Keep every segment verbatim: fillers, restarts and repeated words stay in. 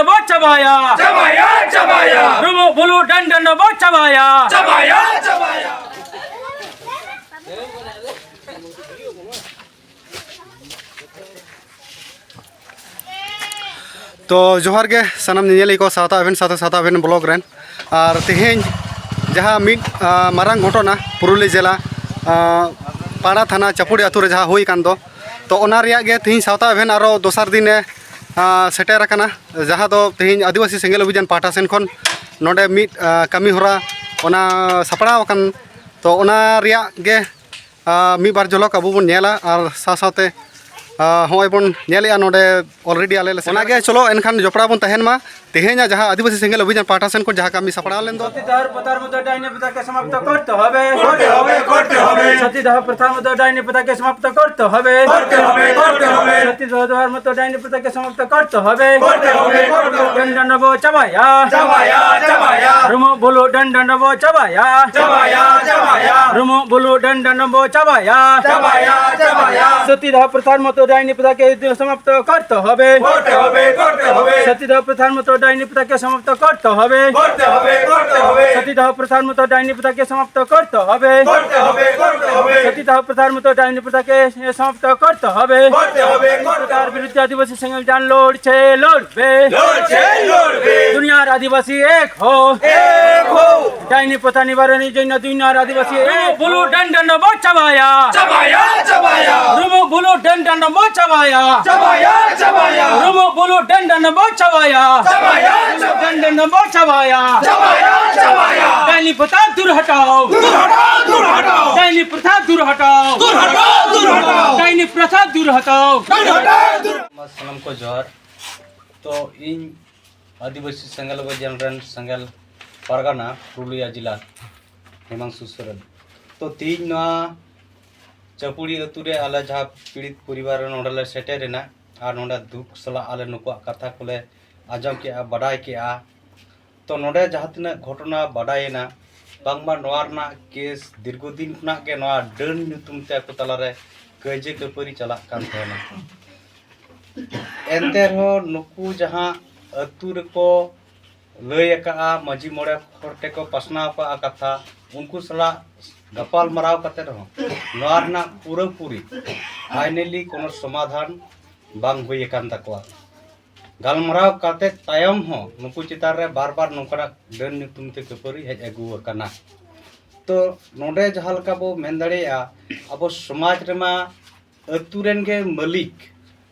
ᱵᱚ ᱪᱟᱵᱟᱭᱟ᱾ ᱪᱟᱵᱟᱭᱟ, ᱪᱟᱵᱟᱭᱟ᱾ ᱨᱩᱢᱩᱜ ᱵᱩᱞᱩᱜ ᱰᱟᱹᱱ ᱰᱟᱹᱱ ᱵᱚ ᱪᱟᱵᱟᱭᱟ᱾ ᱪᱟᱵᱟᱭᱟ, ᱪᱟᱵᱟᱭᱟ᱾ ᱛᱚ ᱡᱚᱦᱟᱨ ᱜᱮ ᱥᱟᱱᱟᱢ ᱧᱮᱧᱮᱞᱤᱭᱟᱹ ᱠᱚ, ᱥᱟᱶᱛᱟ ᱮᱵᱷᱮᱱ ᱥᱟᱶᱛᱮ ᱥᱟᱶᱛᱟ ᱮᱵᱷᱮᱱ ᱵᱞᱚᱜ ᱨᱮᱱ᱾ ᱟᱨ ᱛᱮᱦᱮᱧ ᱡᱟᱦᱟᱸ ᱢᱤᱫ, ᱟ, ᱢᱟᱨᱟᱝ ᱜᱷᱚᱴᱚᱱᱟ ᱯᱩᱨᱩᱞᱤᱭᱟᱹ ᱡᱮᱞᱟ, ᱟ, ᱯᱟᱲᱟ ᱛᱷᱟᱱᱟ ᱪᱟᱯᱩᱲᱤ ᱟᱹᱛᱩ ᱨᱮ ᱡᱟᱦᱟᱸ ᱦᱩᱭ ᱟᱠᱟᱱ ᱫᱚ, ᱛᱚ ᱚᱱᱟ ᱨᱮᱭᱟᱜ ᱜᱮ ᱛᱮᱦᱮᱧ ᱥᱟᱶᱛᱟ ᱮᱵᱷᱮᱱ ᱟᱨᱚ ᱫᱚᱥᱟᱨ ᱫᱤᱱᱮ, ᱟ, ᱥᱮᱴᱮᱨ ᱟᱠᱟᱱᱟ, ᱡᱟᱦᱟᱸ ᱫᱚ ᱛᱮᱦᱮᱧ ᱟᱹᱫᱤᱵᱟᱹᱥᱤ ᱥᱮᱸᱜᱮᱞ ᱚᱵᱷᱤᱡᱟᱱ ᱯᱟᱦᱴᱟ ᱥᱮᱱ ᱠᱷᱚᱱ ᱱᱚᱰᱮ ᱢᱤᱫ, ᱟ, ᱠᱟᱹᱢᱤ ᱦᱚᱨᱟ ᱚᱱᱟ ᱥᱟᱯᱲᱟᱣ ᱟᱠᱟᱱ᱾ ᱛᱚ ᱚᱱᱟ ᱨᱮᱭᱟᱜ ᱜᱮ ᱟ, ᱢᱤᱫ ᱵᱟᱨ ᱡᱷᱚᱞᱚᱠ ᱟᱵᱚ ᱵᱚᱱ ᱧᱮᱞᱟ, ᱟᱨ ᱥᱟᱶ ᱥᱟᱶᱛᱮ, ᱟ, ᱦᱚᱸᱜᱼᱚᱭ ᱵᱚᱱ ᱧᱮᱞᱮᱜᱼᱟ ᱱᱚᱰᱮ already ᱟᱞᱮ ᱞᱮ ᱥᱮᱱ ᱚᱱᱟᱜᱮ᱾ ᱪᱚᱞᱚ ᱮᱱᱠᱷᱟᱱ ᱡᱚᱯᱲᱟᱣ ᱵᱚᱱ ᱛᱟᱦᱮᱱ ᱢᱟ᱾ ᱛᱮᱦᱮᱧᱟᱜ ᱡᱟᱦᱟᱸ ᱟᱹᱫᱤᱵᱟᱹᱥᱤ ᱥᱮᱸᱜᱮᱞ ᱚᱵᱷᱤᱡᱟᱱ ᱯᱟᱦᱴᱟ ᱥᱮᱱ ᱠᱷᱚᱱ ᱡᱟᱦᱟᱸ ᱠᱟᱹᱢᱤ ᱥᱟᱯᱲᱟᱣ ᱞᱮᱱ ᱫᱚ᱾ ᱥᱚᱛᱤ ᱫᱟᱦᱚᱨ ᱯᱨᱚᱛᱷᱟ ᱨᱮ ᱢᱚᱛᱚ ᱰᱟᱭᱱᱤ ᱯᱨᱚᱛᱷᱟ কে সমাপ্ত করতে হবে। করতে হবে, করতে হবে। সতী দাহ প্রথার মতো ডাইনি প্রথাকে সমাপ্ত করতে হবে। করতে হবে, করতে হবে। সতী দাহ প্রথার মতো ডাইনি প্রথাকে সমাপ্ত করতে হবে। করতে হবে, করতে হবে। ডান ডান বো চাবায়া। চাবায়া, চাবায়া। রুমো বুলু ডান ডান বো চাবায়া। চাবায়া, চাবায়া। রুমো বুলু ডান ডান বো চাবায়া। চাবায়া, চাবায়া। সতীদাহ প্রথার মতো ডাইনি প্রথাকে সমাপ্ত করতে হবে। করতে হবে, করতে হবে। সতীদাহ প্রথার মতো ডাইনি প্রথাকে সমাপ্ত করতে হবে। করতে হবে, করতে হবে। সতীদাহ প্রথার মতো ডাইনি প্রথাকে সমাপ্ত করতে হবে। করতে হবে, করতে হবে। সতীদাহ প্রথার মতো ডাইনি প্রথাকে সমাপ্ত করতে হবে। করতে হবে, করতে হবে। প্রথার বিরুদ্ধে আদিবাসী সেঙ্গেল জান লড়ছে, লড়বে। লড়ছে, লড়বে। দুনিয়ার আদিবাসী এক হো। এক হো। ডাইনি প্রথা নিবারণের জন্য দুনিয়ার আদিবাসী এক হো। বুলু ডান ডান বো চাবায়া। চাবায়া, চাবায়া। রুমু বুলু ডান ডান বো চাবায়া। চাবায়া, চাবায়া। রুমু বুলু ডান ডান বো চাবায়া। চাবায়া, চাবায়া। ডান ডান বো চাবায়া। চাবায়া, চাবায়া। ডাইনি প্রথা দূর হটাও। দূর হটাও, দূর হটাও। ডাইনি প্রথা দূর হটাও। দূর হটাও, দূর হটাও। ডাইনি প্রথা দূর হটাও। দূর হটাও, দূর। ᱥᱟᱱᱟᱢ ᱠᱚ ᱡᱚᱦᱟᱨ᱾ ᱛᱚ ᱤᱧ ᱟᱹᱫᱤᱵᱟᱹᱥᱤ ᱥᱮᱸᱜᱮᱞ ᱚᱵᱷᱤᱡᱟᱱ ᱨᱮᱱ ᱥᱮᱸᱜᱮᱞ ᱯᱟᱨᱜᱟᱱᱟ ᱯᱩᱨᱩᱞᱤᱭᱟᱹ ᱡᱮᱞᱟ ᱦᱤᱢᱟᱝᱥᱩ ᱥᱚᱨᱮᱱ᱾ ᱛᱚ ᱛᱮᱦᱮᱧ ᱱᱚᱣᱟ ᱪᱟᱹᱯᱩᱲᱤ ᱟᱹᱛᱩ ᱨᱮ ᱟᱞᱮ ᱡᱟᱦᱟᱸ ᱯᱤᱲᱤᱛ ᱯᱚᱨᱤᱵᱟᱨ ᱨᱮ ᱱᱚᱰᱮ ᱞᱮ ᱥᱮᱴᱮᱨ ᱮᱱᱟ ᱟᱨ ᱱᱚᱰᱮ ᱫᱩᱠ ᱥᱟᱞᱟᱜ ᱟᱞᱮ ᱱᱩᱠᱩᱣᱟᱜ ᱠᱟᱛᱷᱟ ᱠᱚᱞᱮ ᱟᱸᱡᱚᱢ ᱠᱮᱜᱼᱟ, ᱵᱟᱰᱟᱭ ᱠᱮᱜᱼᱟ᱾ ᱛᱚ ᱱᱚᱰᱮ ᱡᱟᱦᱟᱸ ᱛᱤᱱᱟᱹᱜ ᱜᱷᱚᱴᱚᱱᱟ ᱵᱟᱰᱟᱭᱮᱱᱟ, ᱵᱟᱝᱢᱟ ᱱᱚᱣᱟ ᱨᱮᱱᱟᱜ ᱠᱮᱥ ᱫᱤᱨᱜᱷᱚ ᱫᱤᱱ ᱠᱷᱚᱱᱟᱜ ᱜᱮ ᱱᱚᱣᱟ ᱰᱟᱹᱱ ᱧᱩᱛᱩᱢ ᱛᱮ ᱟᱠᱚ ᱛᱟᱞᱟᱨᱮ ᱠᱟᱹᱭᱡᱟᱹ ᱠᱟᱹᱯᱟᱹᱨᱤ ᱪᱟᱞᱟᱜ ᱠᱟᱱ ᱛᱟᱦᱮᱱᱟ᱾ ᱮᱱᱛᱮ ᱨᱮᱦᱚᱸ ᱱᱩᱠᱩ ᱡᱟᱦᱟᱸ ᱟᱹᱛᱩ ᱨᱮᱠᱚ ᱞᱟᱹᱭ ᱟᱠᱟᱫᱼᱟ, ᱢᱟᱹᱡᱷᱤ ᱢᱚᱬᱮ ᱦᱚᱲ ᱴᱷᱮᱱ ᱠᱚ ᱯᱟᱥᱱᱟᱣ ᱟᱠᱟᱫᱼᱟ ᱠᱟᱛᱷᱟ, ᱩᱱᱠᱩ ᱥᱟᱞᱟᱜ ᱜᱟᱯᱟᱞ ᱢᱟᱨᱟᱣ ᱠᱟᱛᱮ ᱨᱮᱦᱚᱸ ᱱᱚᱣᱟ ᱨᱮᱱᱟᱜ ᱯᱩᱨᱟᱹᱯᱩᱨᱤ ᱯᱷᱟᱭᱱᱮᱞᱤ ᱠᱳᱱᱳ ᱥᱚᱢᱟᱫᱷᱟᱱ ᱵᱟᱝ ᱦᱩᱭ ᱟᱠᱟᱱ ᱛᱟᱠᱚᱣᱟ᱾ ᱜᱟᱞᱢᱟᱨᱟᱣ ᱠᱟᱛᱮ ᱛᱟᱭᱚᱢ ᱦᱚᱸ ᱱᱩᱠᱩ ᱪᱮᱛᱟᱱ ᱨᱮ ᱵᱟᱨ ᱵᱟᱨ ᱱᱚᱝᱠᱟᱱᱟᱜ ᱰᱟᱹᱱ ᱧᱩᱛᱩᱢ ᱛᱮ ᱠᱷᱟᱹᱯᱟᱹᱨᱤ ᱦᱮᱡ ᱟᱹᱜᱩ ᱟᱠᱟᱱᱟ᱾ ᱛᱚ ᱱᱚᱰᱮ ᱡᱟᱦᱟᱸ ᱞᱮᱠᱟ ᱵᱚ ᱢᱮᱱ ᱫᱟᱲᱮᱭᱟᱜᱼᱟ, ᱟᱵᱚ ᱥᱚᱢᱟᱡᱽ ᱨᱮᱢᱟ ᱟᱹᱛᱩ ᱨᱮᱱ ᱜᱮ ᱢᱟᱹᱞᱤᱠ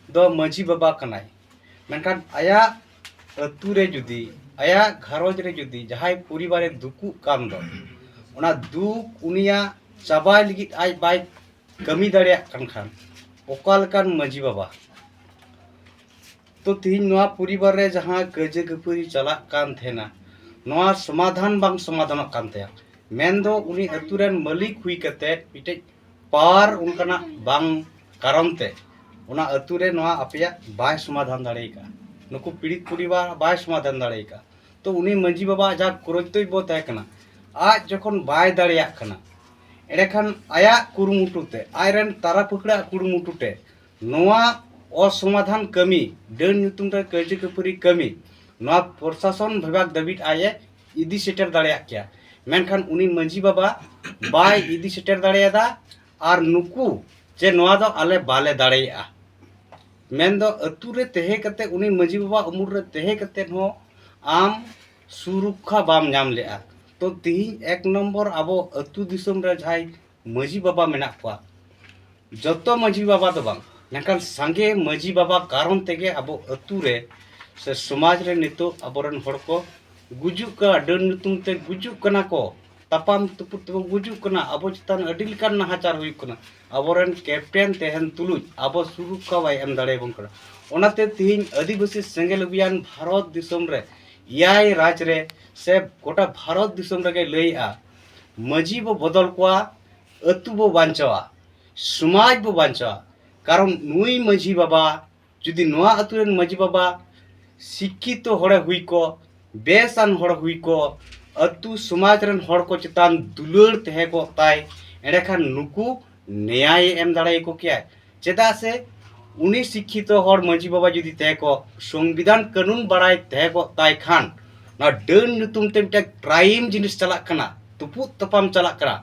ᱫᱚ ᱢᱟᱹᱡᱷᱤ ᱵᱟᱵᱟ ᱠᱟᱱᱟᱭ, ᱢᱮᱱᱠᱷᱟᱱ ᱟᱭᱟᱜ ᱟᱹᱛᱩ ᱨᱮ ᱡᱩᱫᱤ, ᱟᱭᱟᱜ ᱜᱷᱟᱨᱚᱸᱡᱽ ᱨᱮ ᱡᱩᱫᱤ ᱡᱟᱦᱟᱸᱭ ᱯᱚᱨᱤᱵᱟᱨᱮ ᱫᱩᱠᱩᱜ ᱠᱟᱱ ᱫᱚ, ᱚᱱᱟ ᱫᱩᱠ ᱩᱱᱤᱭᱟᱜ ᱪᱟᱵᱟᱭ ᱞᱟᱹᱜᱤᱫ ᱟᱡ ᱵᱟᱭ ᱠᱟᱹᱢᱤ ᱫᱟᱲᱮᱭᱟᱜ ᱠᱟᱱ ᱠᱷᱟᱱ, ᱚᱠᱟ ᱞᱮᱠᱟᱱ ᱢᱟᱹᱡᱷᱤ ᱵᱟᱵᱟ? ᱛᱚ ᱛᱤᱦᱤᱧ ᱱᱚᱣᱟ ᱯᱚᱨᱤᱵᱟᱨ ᱨᱮ ᱡᱟᱦᱟᱸ ᱠᱟᱹᱭᱡᱟᱹ ᱠᱷᱟᱹᱯᱟᱹᱨᱤ ᱪᱟᱞᱟᱜ ᱠᱟᱱ ᱛᱟᱦᱮᱱᱟ, ᱱᱚᱣᱟ ᱥᱚᱢᱟᱫᱷᱟᱱ ᱵᱟᱝ ᱥᱚᱢᱟᱫᱷᱟᱱᱚᱜ ᱠᱟᱱ ᱛᱟᱭᱟ᱾ ᱢᱮᱱᱫᱚ ᱩᱱᱤ ᱟᱹᱛᱩ ᱨᱮᱱ ᱢᱟᱹᱞᱤᱠ ᱦᱩᱭ ᱠᱟᱛᱮ ᱢᱤᱫᱴᱮᱡ ᱯᱟᱣᱟᱨ ᱚᱱᱠᱟᱱᱟᱜ ᱵᱟᱝ ᱠᱟᱨᱚᱱ ᱛᱮ ᱚᱱᱟ ᱟᱹᱛᱩ ᱨᱮ ᱱᱚᱣᱟ ᱟᱯᱮᱭᱟᱜ ᱵᱟᱭ ᱥᱚᱢᱟᱫᱷᱟᱱ ᱫᱟᱲᱮ ᱟᱠᱟᱫᱼᱟ᱾ ᱱᱩᱠᱩ ᱯᱤᱲᱤᱛ ᱯᱚᱨᱤᱵᱟᱨ ᱵᱟᱭ ᱥᱚᱢᱟᱫᱷᱟᱱ ᱫᱟᱲᱮ ᱟᱠᱟᱫᱼᱟ᱾ ᱛᱚ ᱩᱱᱤ ᱢᱟᱹᱡᱷᱤ ᱵᱟᱵᱟ ᱡᱟᱦᱟᱸ ᱠᱚᱨᱛᱚᱵᱵᱚ ᱛᱟᱦᱮᱸ ᱠᱟᱱᱟ, ᱟᱡ ᱡᱚᱠᱷᱚᱱ ᱵᱟᱭ ᱫᱟᱲᱮᱭᱟᱜ ᱠᱟᱱᱟ, ᱮᱸᱰᱮᱠᱷᱟᱱ ᱟᱭᱟᱜ ᱠᱩᱨᱩᱢᱩᱴᱩ ᱛᱮ, ᱟᱡᱨᱮᱱ ᱛᱟᱨᱟ ᱯᱷᱟᱹᱠᱲᱟᱹᱜ ᱠᱩᱨᱩᱢᱩᱴᱩ ᱛᱮ ᱱᱚᱣᱟ ᱚᱥᱚᱢᱟᱫᱷᱟᱱ ᱠᱟᱹᱢᱤ, ᱰᱟᱹᱱ ᱧᱩᱛᱩᱢ ᱛᱮ ᱠᱟᱹᱭᱡᱟᱹ ᱠᱷᱟᱹᱯᱟᱹᱨᱤ ᱠᱟᱹᱢᱤ, ᱱᱚᱣᱟ ᱯᱨᱚᱥᱟᱥᱚᱱ ᱵᱤᱵᱷᱟᱜᱽ ᱫᱷᱟᱹᱵᱤᱡ ᱟᱡ ᱮ ᱤᱫᱤ ᱥᱮᱴᱮᱨ ᱫᱟᱲᱮᱭᱟᱜ ᱠᱮᱭᱟ᱾ ᱢᱮᱱᱠᱷᱟᱱ ᱩᱱᱤ ᱢᱟᱹᱡᱷᱤ ᱵᱟᱵᱟ ᱵᱟᱭ ᱤᱫᱤ ᱥᱮᱴᱮᱨ ᱫᱟᱲᱮᱭᱟᱫᱟ᱾ ᱟᱨ ᱱᱩᱠᱩ ᱡᱮ ᱱᱚᱣᱟ ᱫᱚ ᱟᱞᱮ ᱵᱟᱞᱮ ᱫᱟᱲᱮᱭᱟᱜᱼᱟ, ᱢᱮᱱᱫᱚ ᱟᱹᱛᱩ ᱨᱮ ᱛᱟᱦᱮᱸ ᱠᱟᱛᱮ, ᱩᱱᱤ ᱢᱟᱹᱡᱷᱤ ᱵᱟᱵᱟ ᱩᱢᱩᱞ ᱨᱮ ᱛᱟᱦᱮᱸ ᱠᱟᱛᱮ ᱦᱚᱸ ᱟᱢ ᱥᱩᱨᱚᱠᱠᱷᱟ ᱵᱟᱢ ᱧᱟᱢ ᱞᱮᱜᱼᱟ᱾ ᱛᱚ ᱛᱤᱦᱤᱧ ᱮᱠ ᱱᱚᱢᱵᱚᱨ ᱟᱵᱚ ᱟᱹᱛᱩ ᱫᱤᱥᱚᱢ ᱨᱮ ᱡᱟᱦᱟᱸᱭ ᱢᱟᱹᱡᱷᱤ ᱵᱟᱵᱟ ᱢᱮᱱᱟᱜ ᱠᱚᱣᱟ, ᱡᱚᱛᱚ ᱢᱟᱹᱡᱷᱤ ᱵᱟᱵᱟ ᱫᱚ ᱵᱟᱝ, ᱢᱮᱱᱠᱷᱟᱱ ᱥᱟᱸᱜᱮ ᱢᱟᱹᱡᱷᱤ ᱵᱟᱵᱟ ᱠᱟᱨᱚᱱ ᱛᱮᱜᱮ ᱟᱵᱚ ᱟᱹᱛᱩ ᱨᱮ ᱥᱮ ᱥᱚᱢᱟᱡᱽ ᱨᱮ ᱱᱤᱛᱚᱜ ᱟᱵᱚᱨᱮᱱ ᱦᱚᱲ ᱠᱚ ᱜᱩᱡᱩᱜ ᱠᱟᱱᱟ, ᱰᱟᱹᱱ ᱧᱩᱛᱩᱢ ᱛᱮ ᱜᱩᱡᱩᱜ ᱠᱟᱱᱟ ᱠᱚ, ᱛᱟᱯᱟᱢ ᱛᱩᱯᱩᱫ ᱛᱮᱵᱚ ᱜᱩᱡᱩᱜ ᱠᱟᱱᱟ, ᱟᱵᱚ ᱪᱮᱛᱟᱱ ᱟᱹᱰᱤ ᱞᱮᱠᱟᱱ ᱱᱟᱦᱟᱪᱟᱨ ᱦᱩᱭᱩᱜ ᱠᱟᱱᱟ᱾ ᱟᱵᱚᱨᱮᱱ ᱠᱮᱯᱴᱮᱱ ᱛᱟᱦᱮᱱ ᱛᱩᱞᱩᱡ ᱟᱵᱚ ᱥᱩᱨᱚᱠᱠᱷᱟ ᱵᱟᱭ ᱮᱢ ᱫᱟᱲᱮᱭᱟᱵᱚᱱ ᱠᱟᱱᱟ᱾ ᱚᱱᱟᱛᱮ ᱛᱤᱦᱤᱧ ᱟᱹᱫᱤᱵᱟᱹᱥᱤ ᱥᱮᱸᱜᱮᱞ ᱚᱵᱷᱤᱭᱟᱱ ᱵᱷᱟᱨᱚᱛ ᱫᱤᱥᱚᱢ ᱨᱮ ᱮᱭᱟᱭ ᱨᱟᱡᱽ ᱨᱮ ᱥᱮ ᱜᱚᱴᱟ ᱵᱷᱟᱨᱚᱛ ᱫᱤᱥᱚᱢ ᱨᱮᱜᱮ ᱞᱟᱹᱭᱮᱜᱼᱟ, ᱢᱟᱹᱡᱷᱤ ᱵᱚ ᱵᱚᱫᱚᱞ ᱠᱚᱣᱟ, ᱟᱹᱛᱩ ᱵᱚ ᱵᱟᱧᱪᱟᱣᱟ, ᱥᱚᱢᱟᱡᱽ ᱵᱚ ᱵᱟᱧᱪᱟᱣᱟ᱾ ᱠᱟᱨᱚᱱ ᱱᱩᱭ ᱢᱟᱹᱡᱷᱤ ᱵᱟᱵᱟ, ᱡᱩᱫᱤ ᱱᱚᱣᱟ ᱟᱹᱛᱩ ᱨᱮᱱ ᱢᱟᱹᱡᱷᱤ ᱵᱟᱵᱟ ᱥᱤᱠᱠᱷᱤᱛᱚ ᱦᱚᱲᱮ ᱦᱩᱭ ᱠᱚ, ᱵᱮᱥᱟᱱ ᱦᱚᱲ ᱦᱩᱭ ᱠᱚ, ᱟᱹᱛᱩ ᱥᱚᱢᱟᱡᱽ ᱨᱮᱱ ᱦᱚᱲ ᱠᱚ ᱪᱮᱛᱟᱱ ᱫᱩᱞᱟᱹᱲ ᱛᱟᱦᱮᱸ ᱠᱚᱜ ᱛᱟᱭ, ᱮᱸᱰᱮᱠᱷᱟᱱ ᱱᱩᱠᱩ ᱱᱮᱭᱟᱭᱮ ᱮᱢ ᱫᱟᱲᱮᱭᱟᱠᱚ ᱠᱮᱭᱟᱭ᱾ ᱪᱮᱫᱟᱜ ᱥᱮ ᱩᱱᱤ ᱥᱤᱠᱠᱷᱤᱛᱚ ᱦᱚᱲ ᱢᱟᱹᱡᱷᱤ ᱵᱟᱵᱟ ᱡᱩᱫᱤ ᱛᱟᱦᱮᱸ ᱠᱚᱜ, ᱥᱚᱝᱵᱤᱫᱷᱟᱱ ᱠᱟᱹᱱᱩᱱ ᱵᱟᱲᱟᱭ ᱛᱟᱦᱮᱸ ᱠᱚᱜ ᱛᱟᱭ ᱠᱷᱟᱱ, ᱱᱚᱣᱟ ᱰᱟᱹᱱ ᱧᱩᱛᱩᱢ ᱛᱮ ᱢᱤᱫᱴᱮᱱ ᱠᱨᱟᱭᱤᱢ ᱡᱤᱱᱤᱥ ᱪᱟᱞᱟᱜ ᱠᱟᱱᱟ, ᱛᱩᱯᱩᱫ ᱛᱟᱯᱟᱢ ᱪᱟᱞᱟᱜ ᱠᱟᱱᱟ,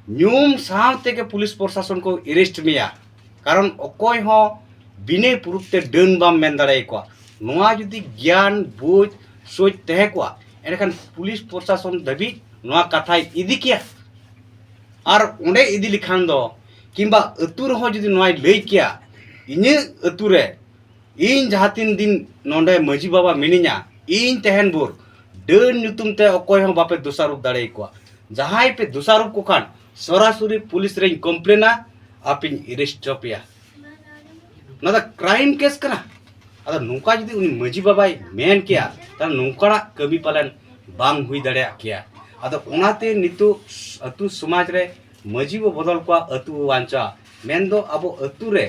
ᱧᱩᱢ ᱥᱟᱶ ᱛᱮᱜᱮ ᱯᱩᱞᱤᱥ ᱯᱨᱚᱥᱟᱥᱚᱱ ᱠᱚ ᱮᱨᱮᱥᱴ ᱢᱮᱭᱟ᱾ ᱠᱟᱨᱚᱱ ᱚᱠᱚᱭ ᱦᱚᱸ ᱵᱤᱱᱟᱹ ᱯᱨᱩᱯ ᱛᱮ ᱰᱟᱹᱱ ᱵᱟᱢ ᱢᱮᱱ ᱫᱟᱲᱮᱭᱟᱠᱚᱣᱟ᱾ ᱱᱚᱣᱟ ᱡᱩᱫᱤ ᱜᱮᱭᱟᱱ ᱵᱩᱡᱽ ᱥᱳᱪ ᱛᱟᱦᱮᱸ ᱠᱚᱜᱼᱟ, ᱮᱸᱰᱮᱠᱷᱟᱱ ᱯᱩᱞᱤᱥ ᱯᱨᱚᱥᱟᱥᱚᱱ ᱫᱷᱟᱹᱵᱤᱡ ᱱᱚᱣᱟ ᱠᱟᱛᱷᱟᱭ ᱤᱫᱤ ᱠᱮᱭᱟ᱾ ᱟᱨ ᱚᱸᱰᱮ ᱤᱫᱤ ᱞᱮᱠᱷᱟᱱ ᱫᱚ, ᱠᱤᱝᱵᱟ ᱟᱹᱛᱩ ᱨᱮᱦᱚᱸ ᱡᱩᱫᱤ ᱱᱚᱣᱟᱭ ᱞᱟᱹᱭ ᱠᱮᱭᱟ, "ᱤᱧᱟᱹᱜ ᱟᱹᱛᱩ ᱨᱮ ᱤᱧ ᱡᱟᱦᱟᱸ ᱛᱤᱱ ᱫᱤᱱ ᱱᱚᱰᱮ ᱢᱟᱹᱡᱷᱤ ᱵᱟᱵᱟ ᱢᱤᱱᱟᱹᱧᱟ, ᱤᱧ ᱛᱟᱦᱮᱱ ᱵᱷᱳᱨ ᱰᱟᱹᱱ ᱧᱩᱛᱩᱢ ᱛᱮ ᱚᱠᱚᱭ ᱦᱚᱸ ᱵᱟᱯᱮ ᱫᱳᱥᱟᱨᱳᱯ ᱫᱟᱲᱮᱭᱟᱠᱚᱣᱟ᱾ ᱡᱟᱦᱟᱸᱭ ᱯᱮ ᱫᱳᱥᱟᱨᱳᱯ ᱠᱚ ᱠᱷᱟᱱ, ᱥᱚᱨᱟᱥᱚᱨᱤ ᱯᱩᱞᱤᱥ ᱨᱮᱧ ᱠᱚᱢᱯᱞᱮᱱᱟ, ᱟᱯᱮᱧ ᱮᱨᱮᱥᱴ ᱦᱚᱪᱚ ᱯᱮᱭᱟ᱾ ᱱᱚᱣᱟ ᱫᱚ ᱠᱨᱟᱭᱤᱢ ᱠᱮᱥ ᱠᱟᱱᱟ᱾" ᱟᱫᱚ ᱱᱚᱝᱠᱟ ᱡᱩᱫᱤ ᱩᱱᱤ ᱢᱟᱹᱡᱷᱤ ᱵᱟᱵᱟᱭ ᱢᱮᱱ ᱠᱮᱭᱟ, ᱛᱟᱦᱞᱮ ᱱᱚᱝᱠᱟᱱᱟᱜ ᱠᱟᱹᱢᱤ ᱯᱟᱞᱮᱱ ᱵᱟᱝ ᱦᱩᱭ ᱫᱟᱲᱮᱭᱟᱜ ᱠᱮᱭᱟ᱾ ᱟᱫᱚ ᱚᱱᱟᱛᱮ ᱱᱤᱛᱚᱜ ᱟᱹᱛᱩ ᱥᱚᱢᱟᱡᱽ ᱨᱮ ᱢᱟᱹᱡᱷᱤ ᱵᱚ ᱵᱚᱫᱚᱞ ᱠᱚᱣᱟ, ᱟᱹᱛᱩ ᱵᱚ ᱵᱟᱧᱪᱟᱣᱟ᱾ ᱢᱮᱱᱫᱚ ᱟᱵᱚ ᱟᱹᱛᱩ ᱨᱮ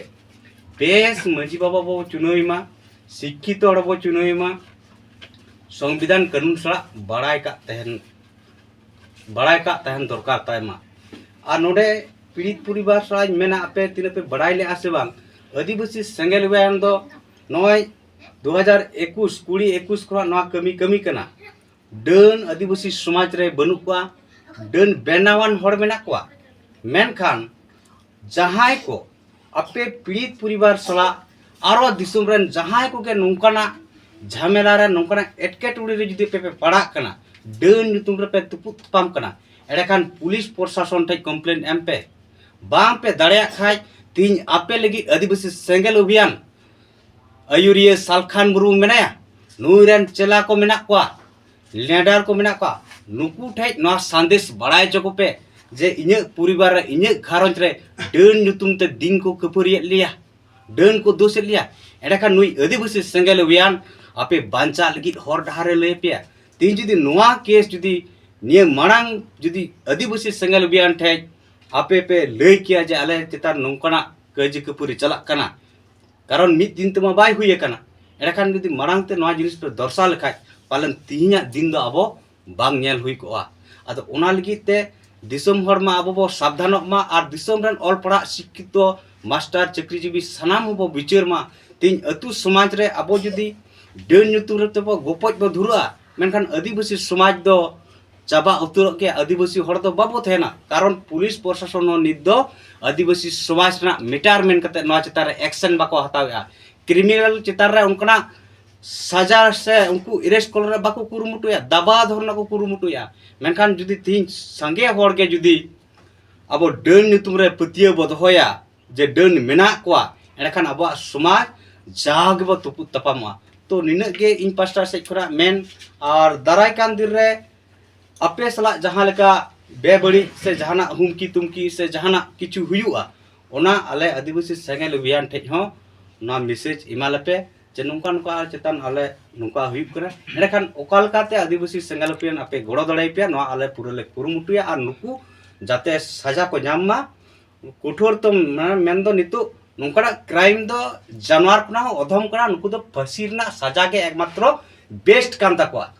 ᱵᱮᱥ ᱢᱟᱹᱡᱷᱤ ᱵᱟᱵᱟ ᱵᱚ ᱪᱩᱱᱟᱹᱣ ᱮᱢᱟ, ᱥᱤᱠᱠᱷᱤᱛᱚ ᱦᱚᱲ ᱵᱚ ᱪᱩᱱᱟᱹᱣ ᱮᱢᱟ, ᱥᱚᱝᱵᱤᱫᱷᱟᱱ ᱠᱟᱹᱱᱩᱱ ᱥᱟᱞᱟᱜ ᱵᱟᱲᱟᱭ ᱠᱟᱜ ᱛᱟᱦᱮᱱ, ᱵᱟᱲᱟᱭ ᱠᱟᱜ ᱛᱟᱦᱮᱱ ᱫᱚᱨᱠᱟᱨ ᱛᱟᱭ ᱢᱟ᱾ ᱟᱨ ᱱᱚᱰᱮ ᱯᱤᱲᱤᱛ ᱯᱚᱨᱤᱵᱟᱨ ᱥᱟᱞᱟᱜ ᱤᱧ ᱢᱮᱱᱟ, ᱟᱯᱮ ᱛᱤᱱᱟᱹᱜ ᱯᱮ ᱵᱟᱲᱟᱭ ᱞᱮᱜᱼᱟ ᱥᱮ ᱵᱟᱝ, ᱟᱹᱫᱤᱵᱟᱹᱥᱤ ᱥᱮᱸᱜᱮᱞ ᱚᱵᱷᱤᱭᱟᱱ ᱫᱚ ᱱᱚᱜᱼᱚᱭ ᱫᱩ ᱦᱟᱡᱟᱨ ᱮᱠᱩᱥ, ᱠᱩᱲᱤ ᱮᱠᱩᱥ ᱠᱷᱚᱱᱟᱜ ᱱᱚᱣᱟ ᱠᱟᱹᱢᱤ ᱠᱟᱹᱢᱤ ᱠᱟᱱᱟ᱾ ᱰᱟᱹᱱ ᱟᱹᱫᱤᱵᱟᱹᱥᱤ ᱥᱚᱢᱟᱡᱽ ᱨᱮ ᱵᱟᱹᱱᱩᱜ ᱠᱚᱣᱟ, ᱰᱟᱹᱱ ᱵᱮᱱᱟᱣᱟᱱ ᱦᱚᱲ ᱢᱮᱱᱟᱜ ᱠᱚᱣᱟ, ᱢᱮᱱᱠᱷᱟᱱ ᱡᱟᱦᱟᱸᱭ ᱠᱚ ᱟᱯᱮ ᱯᱤᱲᱤᱛ ᱯᱚᱨᱤᱵᱟᱨ ᱥᱟᱞᱟᱜ ᱟᱨᱚ ᱫᱤᱥᱚᱢ ᱨᱮᱱ ᱡᱟᱦᱟᱸᱭ ᱠᱚᱜᱮ ᱱᱚᱝᱠᱟᱱᱟᱜ ᱡᱷᱟᱢᱮᱞᱟ ᱨᱮ, ᱱᱚᱝᱠᱟᱱᱟᱜ ᱮᱴᱠᱮᱴᱚᱬᱮ ᱨᱮ ᱡᱩᱫᱤ ᱯᱮ, ᱯᱮ ᱯᱟᱲᱟᱜ ᱠᱟᱱᱟ, ᱰᱟᱹᱱ ᱧᱩᱛᱩᱢ ᱨᱮᱯᱮ ᱛᱩᱯᱩᱫ ᱛᱟᱯᱟᱢ ᱠᱟᱱᱟ, ᱮᱸᱰᱮᱠᱷᱟᱱ ᱯᱩᱞᱤᱥ ᱯᱨᱚᱥᱟᱥᱚᱱ ᱴᱷᱮᱱ ᱠᱚᱢᱯᱞᱮᱱ ᱮᱢ ᱯᱮ᱾ ᱵᱟᱝ ᱯᱮ ᱫᱟᱲᱮᱭᱟᱜ ᱠᱷᱟᱡ, ᱛᱤᱦᱤᱧ ᱟᱯᱮ ᱞᱟᱹᱜᱤᱫ ᱟᱹᱫᱤᱵᱟᱹᱥᱤ ᱥᱮᱸᱜᱮᱞ ᱚᱵᱷᱤᱭᱟᱱ ᱟᱹᱭᱩᱨᱤᱭᱟᱹ ᱥᱟᱞᱠᱷᱟᱱ ᱢᱩᱨᱢᱩ ᱢᱮᱱᱟᱭᱟ, ᱱᱩᱭ ᱨᱮᱱ ᱪᱮᱞᱟ ᱠᱚ ᱢᱮᱱᱟᱜ ᱠᱚᱣᱟ, ᱞᱤᱰᱟᱨ ᱠᱚ ᱢᱮᱱᱟᱜ ᱠᱚᱣᱟ, ᱱᱩᱠᱩ ᱴᱷᱮᱡ ᱱᱚᱣᱟ ᱥᱟᱸᱫᱮᱥ ᱵᱟᱲᱟᱭ ᱦᱚᱪᱚ ᱠᱚᱯᱮ ᱡᱮ ᱤᱧᱟᱹᱜ ᱯᱚᱨᱤᱵᱟᱨ ᱨᱮ, ᱤᱧᱟᱹᱜ ᱜᱷᱟᱨᱚᱸᱡᱽ ᱨᱮ ᱰᱟᱹᱱ ᱧᱩᱛᱩᱢ ᱛᱮ ᱫᱤᱱ ᱠᱚ ᱠᱷᱟᱹᱯᱟᱹᱨᱤᱭᱮᱫ ᱞᱮᱭᱟ, ᱰᱟᱹᱱ ᱠᱚ ᱫᱳᱥᱮᱫ ᱞᱮᱭᱟ᱾ ᱮᱸᱰᱮᱠᱷᱟᱱ ᱱᱩᱭ ᱟᱹᱫᱤᱵᱟᱹᱥᱤ ᱥᱮᱸᱜᱮᱞ ᱚᱵᱷᱤᱭᱟᱱ ᱟᱯᱮ ᱵᱟᱧᱪᱟᱜ ᱞᱟᱹᱜᱤᱫ ᱦᱚᱨ ᱰᱟᱦᱟᱨᱮ ᱞᱟᱹᱭ ᱟᱯᱮᱭᱟ᱾ ᱛᱮᱦᱤᱧ ᱡᱩᱫᱤ ᱱᱚᱣᱟ ᱠᱮᱥ ᱡᱩᱫᱤ ᱱᱤᱭᱟᱹ ᱢᱟᱲᱟᱝ ᱡᱩᱫᱤ ᱟᱹᱫᱤᱵᱟᱹᱥᱤ ᱥᱮᱸᱜᱮᱞ ᱚᱵᱷᱤᱭᱟᱱ ᱴᱷᱮᱡ ᱟᱯᱮ ᱯᱮ ᱞᱟᱹᱭ ᱠᱮᱭᱟ ᱡᱮ ᱟᱞᱮ ᱪᱮᱛᱟᱱ ᱱᱚᱝᱠᱟᱱᱟᱜ ᱠᱟᱹᱭᱡᱟᱹ ᱠᱷᱟᱹᱯᱟᱹᱨᱤ ᱪᱟᱞᱟᱜ ᱠᱟᱱᱟ, ᱠᱟᱨᱚᱱ ᱢᱤᱫ ᱫᱤᱱ ᱛᱮᱢᱟ ᱵᱟᱭ ᱦᱩᱭ ᱟᱠᱟᱱᱟ᱾ ᱮᱸᱰᱮᱠᱷᱟᱱ ᱡᱩᱫᱤ ᱢᱟᱲᱟᱝ ᱛᱮ ᱱᱚᱣᱟ ᱡᱤᱱᱤᱥ ᱯᱮ ᱫᱚᱨᱥᱟᱣ ᱞᱮᱠᱷᱟᱡ, ᱯᱟᱞᱮᱱ ᱛᱤᱦᱤᱧᱟᱜ ᱫᱤᱱ ᱫᱚ ᱟᱵᱚ ᱵᱟᱝ ᱧᱮᱞ ᱦᱩᱭ ᱠᱚᱜᱼᱟ᱾ ᱟᱫᱚ ᱚᱱᱟ ᱞᱟᱹᱜᱤᱫ ᱛᱮ ᱫᱤᱥᱚᱢ ᱦᱚᱲ ᱢᱟ ᱟᱵᱚ ᱵᱚ ᱥᱟᱵᱫᱷᱟᱱᱚᱜ ᱢᱟ, ᱟᱨ ᱫᱤᱥᱚᱢ ᱨᱮᱱ ᱚᱞ ᱯᱟᱲᱦᱟᱜ ᱥᱤᱠᱠᱷᱤᱛᱚ ᱢᱟᱥᱴᱟᱨ, ᱪᱟᱹᱠᱨᱤᱡᱤᱵᱤ ᱥᱟᱱᱟᱢ ᱦᱚᱸᱵᱚ ᱵᱤᱪᱟᱹᱨ ᱢᱟ᱾ ᱛᱮᱦᱮᱧ ᱟᱹᱛᱩ ᱥᱚᱢᱟᱡᱽ ᱨᱮ ᱟᱵᱚ ᱡᱩᱫᱤ ᱰᱟᱹᱱ ᱧᱩᱛᱩᱢ ᱨᱮ ᱛᱮᱵᱚ ᱜᱚᱯᱚᱡ ᱵᱚ ᱫᱷᱩᱨᱟᱹᱜᱼᱟ, ᱢᱮᱱᱠᱷᱟᱱ ᱟᱹᱫᱤᱵᱟᱹᱥᱤ ᱥᱚᱢᱟᱡᱽ ᱫᱚ ᱪᱟᱵᱟ ᱩᱛᱟᱹᱨᱚᱜ ᱜᱮᱭᱟ᱾ ᱟᱹᱫᱤᱵᱟᱹᱥᱤ ᱦᱚᱲ ᱫᱚ ᱵᱟᱵᱚ ᱛᱟᱦᱮᱱᱟ, ᱠᱟᱨᱚᱱ ᱯᱩᱞᱤᱥ ᱯᱨᱚᱥᱟᱥᱚᱱ ᱦᱚᱸ ᱱᱤᱛ ᱫᱚ ᱟᱹᱫᱤᱵᱟᱹᱥᱤ ᱥᱚᱢᱟᱡᱽ ᱨᱮᱱᱟᱜ ᱢᱮᱴᱟᱨ ᱢᱮᱱ ᱠᱟᱛᱮ ᱱᱚᱣᱟ ᱪᱮᱛᱟᱱ ᱨᱮ ᱮᱠᱥᱮᱱ ᱵᱟᱠᱚ ᱦᱟᱛᱟᱣᱮᱫᱼᱟ᱾ ᱠᱨᱤᱢᱤᱱᱟᱞ ᱪᱮᱛᱟᱱ ᱨᱮ ᱚᱱᱠᱟᱱᱟᱜ ᱥᱟᱡᱟ ᱥᱮ ᱩᱱᱠᱩ ᱮᱨᱮᱥᱴ ᱠᱚ ᱨᱮ ᱵᱟᱠᱚ ᱠᱩᱨᱩᱢᱩᱴᱩᱭᱟ, ᱫᱟᱵᱟ ᱫᱷᱚᱨ ᱨᱮᱱᱟᱜ ᱠᱚ ᱠᱩᱨᱩᱢᱩᱴᱩᱭᱟ᱾ ᱢᱮᱱᱠᱷᱟᱱ ᱡᱩᱫᱤ ᱛᱮᱦᱮᱧ ᱥᱟᱸᱜᱮ ᱦᱚᱲ ᱜᱮ ᱡᱩᱫᱤ ᱟᱵᱚ ᱰᱟᱹᱱ ᱧᱩᱛᱩᱢ ᱨᱮ ᱯᱟᱹᱛᱭᱟᱹᱣ ᱵᱚ ᱫᱚᱦᱚᱭᱟ, ᱡᱮ ᱰᱟᱹᱱ ᱢᱮᱱᱟᱜ ᱠᱚᱣᱟ, ᱮᱸᱰᱮᱠᱷᱟᱱ ᱟᱵᱚᱣᱟᱜ ᱥᱚᱢᱟᱡᱽ ᱡᱟᱣ ᱜᱮᱵᱚ ᱛᱩᱯᱩᱫ ᱛᱟᱯᱟᱢᱚᱜᱼᱟ᱾ ᱛᱚ, ᱱᱤᱱᱟᱹᱜ ᱜᱮ ᱤᱧ ᱯᱟᱥᱴᱟ ᱥᱮᱫ ᱠᱷᱚᱱᱟᱜ ᱢᱮᱱ᱾ ᱟᱨ ᱫᱟᱨᱟᱭ ᱠᱟᱱ ᱫᱤᱱ ᱨᱮ ᱟᱯᱮ ᱥᱟᱞᱟᱜ ᱡᱟᱦᱟᱸ ᱞᱮᱠᱟ ᱵᱮᱵᱟᱹᱲᱤᱡ ᱥᱮ ᱡᱟᱦᱟᱱᱟᱜ ᱦᱩᱢᱠᱤ ᱛᱩᱢᱠᱤ ᱥᱮ ᱡᱟᱦᱟᱱᱟᱜ ᱠᱤᱪᱷᱩ ᱦᱩᱭᱩᱜᱼᱟ, ᱚᱱᱟ ᱟᱞᱮ ᱟᱹᱫᱤᱵᱟᱹᱥᱤ ᱥᱮᱸᱜᱮᱞ ᱚᱵᱷᱤᱭᱟᱱ ᱴᱷᱮᱡ ᱦᱚᱸ ᱱᱚᱣᱟ ᱢᱮᱥᱮᱡᱽ ᱮᱢᱟ ᱞᱮᱯᱮ, ᱡᱮ ᱱᱚᱝᱠᱟ ᱱᱚᱝᱠᱟ ᱟᱨ ᱪᱮᱛᱟᱱ ᱟᱞᱮ ᱱᱚᱝᱠᱟ ᱦᱩᱭᱩᱜ ᱠᱟᱱᱟ᱾ ᱮᱸᱰᱮᱠᱷᱟᱱ ᱚᱠᱟ ᱞᱮᱠᱟᱛᱮ ᱟᱹᱫᱤᱵᱟᱹᱥᱤ ᱥᱮᱸᱜᱮᱞ ᱚᱵᱷᱤᱭᱟᱱ ᱟᱯᱮ ᱜᱚᱲᱚ ᱫᱟᱲᱮᱭᱟᱯᱮᱭᱟ, ᱱᱚᱣᱟ ᱟᱞᱮ ᱯᱩᱨᱟᱹ ᱞᱮ ᱠᱩᱨᱩᱢᱩᱴᱩᱭᱟ᱾ ᱟᱨ ᱱᱩᱠᱩ ᱡᱟᱛᱮ ᱥᱟᱡᱟ ᱠᱚ ᱧᱟᱢ ᱢᱟ, ᱠᱚᱴᱷᱳᱨ ᱛᱚ ᱢᱮ-, ᱢᱮᱱᱫᱚ ᱱᱤᱛᱚᱜ ᱱᱚᱝᱠᱟᱱᱟᱜ ᱠᱨᱟᱭᱤᱢ ᱫᱚ ᱡᱟᱱᱣᱟᱨ ᱠᱷᱚᱱᱟᱜ ᱦᱚᱸ ᱚᱫᱷᱚᱢ ᱠᱟᱱᱟ᱾ ᱱᱩᱠᱩ ᱫᱚ ᱯᱷᱟᱹᱥᱤ ᱨᱮᱱᱟᱜ ᱥᱟᱡᱟ ᱜᱮ ᱮᱠᱢᱟᱛᱨᱚ ᱵᱮᱥᱴ ᱠᱟᱱ ᱛᱟᱠᱚᱣᱟ᱾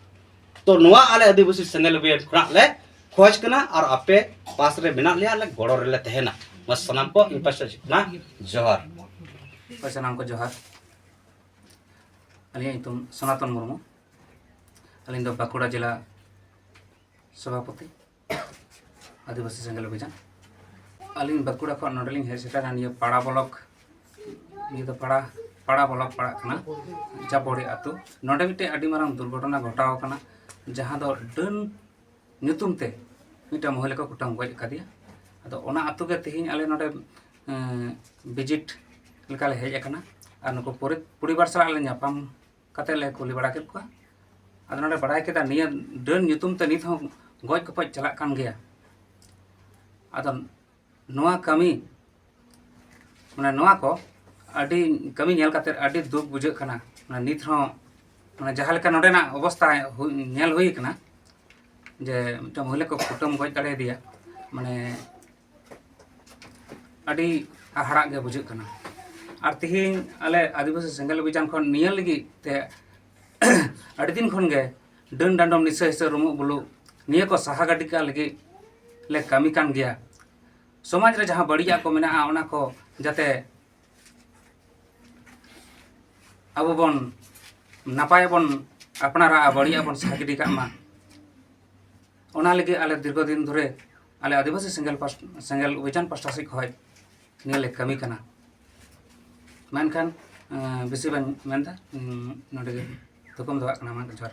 ᱛᱚ, ᱱᱚᱣᱟ ᱟᱞᱮ ᱟᱹᱫᱤᱵᱟᱹᱥᱤ ᱥᱮᱸᱜᱮᱞ ᱚᱵᱷᱤᱭᱟᱱ ᱠᱷᱚᱱᱟᱜ ᱞᱮ ᱠᱷᱚᱡᱽ ᱠᱟᱱᱟ ᱟᱨ ᱟᱯᱮ ᱯᱟᱥ ᱨᱮ ᱢᱮᱱᱟᱜ ᱞᱮᱭᱟ, ᱟᱞᱮ ᱜᱚᱲᱚ ᱨᱮᱞᱮ ᱛᱟᱦᱮᱱᱟ᱾ ᱢᱟ ᱥᱟᱱᱟᱢ ᱠᱚ ᱤᱧ ᱯᱟᱥᱴᱟ ᱥᱮᱫ ᱠᱷᱚᱱᱟᱜ ᱡᱚᱦᱟᱨ᱾ ᱦᱳᱭ, ᱥᱟᱱᱟᱢ ᱠᱚ ᱡᱚᱦᱟᱨ᱾ ᱟᱹᱞᱤᱧᱟᱜ ᱧᱩᱛᱩᱢ ᱥᱚᱱᱟᱛᱚᱱ ᱢᱩᱨᱢᱩ᱾ ᱟᱹᱞᱤᱧ ᱫᱚ ᱵᱟᱸᱠᱩᱲᱟ ᱡᱮᱞᱟ ᱥᱚᱵᱷᱟᱯᱚᱛᱤ, ᱟᱹᱫᱤᱵᱟᱹᱥᱤ ᱥᱮᱸᱜᱮᱞ ᱚᱵᱷᱤᱡᱟᱱ᱾ ᱟᱹᱞᱤᱧ ᱵᱟᱸᱠᱩᱲᱟ ᱠᱷᱚᱱ ᱱᱚᱰᱮ ᱞᱤᱧ ᱦᱮᱡ ᱥᱮᱴᱮᱨ ᱮᱱᱟ ᱱᱤᱭᱟᱹ ᱯᱟᱲᱟ ᱵᱞᱚᱠ, ᱱᱤᱭᱟᱹ ᱫᱚ ᱯᱟᱲᱟ, ᱯᱟᱲᱟ ᱵᱞᱚᱠ ᱯᱟᱲᱟᱜ ᱠᱟᱱᱟ, ᱡᱟᱯᱚᱲᱤ ᱟᱹᱛᱩ᱾ ᱱᱚᱰᱮ ᱢᱤᱫᱴᱮᱱ ᱟᱹᱰᱤ ᱢᱟᱨᱟᱝ ᱫᱩᱨᱜᱷᱚᱴᱚᱱᱟ ᱜᱷᱚᱴᱟᱣ ᱟᱠᱟᱱᱟ, ᱡᱟᱦᱟᱸ ᱫᱚ ᱰᱟᱹᱱ ᱧᱩᱛᱩᱢ ᱛᱮ ᱢᱤᱫᱴᱟᱝ ᱢᱚᱦᱤᱞᱟ ᱠᱚ ᱠᱩᱴᱟᱹᱢ ᱜᱚᱡ ᱟᱠᱟᱫᱮᱭᱟ᱾ ᱟᱫᱚ ᱚᱱᱟ ᱟᱹᱛᱩ ᱜᱮ ᱛᱮᱦᱮᱧ ᱟᱞᱮ ᱱᱚᱰᱮ, ᱮᱸ, ᱵᱷᱤᱡᱤᱴ ᱞᱮᱠᱟᱞᱮ ᱦᱮᱡ ᱟᱠᱟᱱᱟ᱾ ᱟᱨ ᱱᱩᱠᱩ ᱯᱚᱨᱤ-, ᱯᱚᱨᱤᱵᱟᱨ ᱥᱟᱞᱟᱜ ᱞᱮ ᱧᱟᱯᱟᱢ ᱠᱟᱛᱮ ᱞᱮ ᱠᱩᱞᱤ ᱵᱟᱲᱟ ᱠᱮᱫ ᱠᱚᱣᱟ᱾ ᱟᱫᱚ ᱱᱚᱰᱮ ᱵᱟᱲᱟᱭ ᱠᱮᱫᱟ ᱱᱤᱭᱟᱹ ᱰᱟᱹᱱ ᱧᱩᱛᱩᱢ ᱛᱮ ᱱᱤᱛ ᱦᱚᱸ ᱜᱚᱡ ᱜᱚᱯᱚᱡ ᱪᱟᱞᱟᱜ ᱠᱟᱱ ᱜᱮᱭᱟ᱾ ᱟᱫᱚ ᱱᱚᱣᱟ ᱠᱟᱹᱢᱤ, ᱢᱟᱱᱮ ᱱᱚᱣᱟ ᱠᱚ ᱟᱹᱰᱤ ᱠᱟᱹᱢᱤ ᱧᱮᱞ ᱠᱟᱛᱮ ᱟᱹᱰᱤ ᱫᱩᱠ ᱵᱩᱡᱷᱟᱹᱜ ᱠᱟᱱᱟ᱾ ᱢᱟᱱᱮ ᱱᱤᱛ ᱦᱚᱸ, ᱢᱟᱱᱮ ᱡᱟᱦᱟᱸ ᱞᱮᱠᱟ ᱱᱚᱰᱮᱱᱟᱜ ᱚᱵᱚᱥᱛᱟ ᱦᱩᱭ, ᱧᱮᱞ ᱦᱩᱭ ᱠᱟᱱᱟ, ᱡᱮ ᱢᱤᱫᱴᱟᱝ ᱢᱚᱦᱤᱞᱟ ᱠᱚ ᱠᱩᱴᱟᱹᱢ ᱜᱚᱡ ᱫᱟᱲᱮᱭᱟᱫᱮᱭᱟ, ᱢᱟᱱᱮ ᱟᱹᱰᱤ ᱦᱟᱦᱟᱲᱟᱜ ᱜᱮ ᱵᱩᱡᱷᱟᱹᱜ ᱠᱟᱱᱟ᱾ ᱟᱨ ᱛᱤᱦᱤᱧ ᱟᱞᱮ ᱟᱹᱫᱤᱵᱟᱹᱥᱤ ᱥᱮᱸᱜᱮᱞ ᱚᱵᱷᱤᱡᱟᱱ ᱠᱷᱚᱱ ᱱᱤᱭᱟᱹ ᱞᱟᱹᱜᱤᱫ ᱛᱮ ᱟᱹᱰᱤ ᱫᱤᱱ ᱠᱷᱚᱱ ᱜᱮ ᱰᱟᱹᱱ ᱰᱟᱸᱰᱚᱢ, ᱱᱤᱥᱟᱹ ᱦᱤᱥᱟᱹ, ᱨᱩᱢᱩᱜ ᱵᱩᱞᱩᱜ, ᱱᱤᱭᱟᱹ ᱠᱚ ᱥᱟᱦᱟ ᱜᱟᱹᱰᱤ ᱠᱟᱜ ᱞᱟᱹᱜᱤᱫ ᱞᱮ ᱠᱟᱹᱢᱤ ᱠᱟᱱ ᱜᱮᱭᱟ᱾ ᱥᱚᱢᱟᱡᱽ ᱨᱮ ᱡᱟᱦᱟᱸ ᱵᱟᱹᱲᱤᱡᱟᱜ ᱠᱚ ᱢᱮᱱᱟᱜᱼᱟ, ᱚᱱᱟ ᱠᱚ ᱡᱟᱛᱮ ᱟᱵᱚ ᱵᱚᱱ ᱱᱟᱯᱟᱭ ᱵᱚᱱ ᱟᱯᱱᱟᱨᱟ, ᱵᱟᱹᱲᱤᱡᱟᱜ ᱵᱚᱱ ᱥᱟᱦᱟ ᱜᱤᱰᱤ ᱠᱟᱜ ᱢᱟ᱾ ᱚᱱᱟ ᱞᱟᱹᱜᱤᱫ ᱟᱞᱮ ᱫᱤᱨᱜᱷᱚ ᱫᱤᱱ ᱫᱷᱚᱨᱮ ᱟᱞᱮ ᱟᱹᱫᱤᱵᱟᱹᱥᱤ ᱥᱮᱸᱜᱮᱞ ᱯᱟᱥ-, ᱥᱮᱸᱜᱮᱞ ᱚᱵᱷᱤᱡᱟᱱ ᱯᱟᱥᱴᱟ ᱥᱮᱫ ᱠᱷᱚᱱ ᱱᱤᱭᱟᱹ ᱞᱮ ᱠᱟᱹᱢᱤ ᱠᱟᱱᱟ᱾ ᱢᱮᱱᱠᱷᱟᱱ, ᱮᱸ, ᱵᱮᱥᱤ ᱵᱟᱹᱧ ᱢᱮᱱᱫᱟ, ᱩᱸ, ᱱᱚᱰᱮ ᱜᱮ ᱛᱷᱩᱠᱩᱢ ᱫᱚᱦᱚ ᱠᱟᱜ ᱠᱟᱱᱟ᱾ ᱢᱟ ᱡᱚᱦᱟᱨ᱾